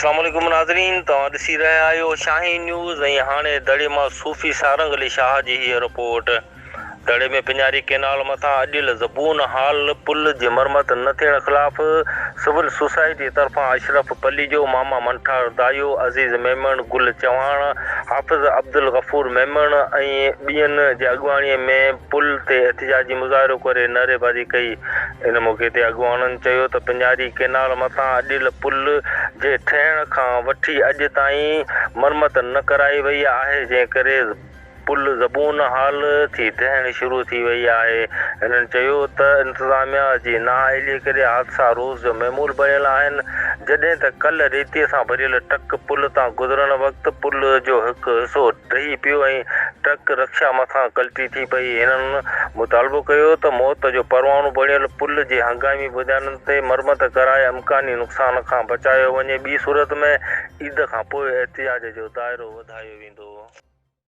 اسلام عليڪم ناظرين توهان ڏسي رهيا آهيو شاهين نيوز ۽ هاڻي دڙي مان صوفي سارنگ علي شاهه جي هيء رپورٽ دڙي ۾ پڃاري ڪينال مٿان اڏيل زبون حال پل جي مرمت نه ٿيڻ خلاف سول سوسائٽي طرفان اشرف پليجو، ماما منٺار دايو، عزيز ميمڻ، گل چوهاڻ، حافظ عبدالغفور ميمڻ ۽ ٻين جي اڳواڻي ۾ پل تي احتجاجي مظاهرو ڪري نعريبازي ڪئي. ان موقعي تي اڳواڻن چيو ته پڃاري ڪينال مٿان اڏيل پل جي ٺهڻ کان وٺي اڄ تائين مرمت نه ڪرائي وئي آهي جنهن ڪري پل زبون حال ٿي ڊهڻ شروع ٿي وئي آهي. هنن چيو ته انتظاميا جي نااهلي ڪري حادثا روز جو معمول بڻيل آهن جڏهن ته ڪلهه ريتي سان ڀريل ٽرڪ پل تان گذرڻ وقت پل جو هڪ حصو ڊهي پيو ۽ ٽرڪ رڪشا مٿان ڪلٽي ٿي پئي. هنن مطالبو ڪيو ته موت جو پروانو بڻيل پل جي هنگامي بنيادن تي مرمت ڪرائي امڪاني نقصان کان بچايو وڃي ٻي صورت ۾ عيد کان پوء احتجاج جو دائرو وڌايو ويندو.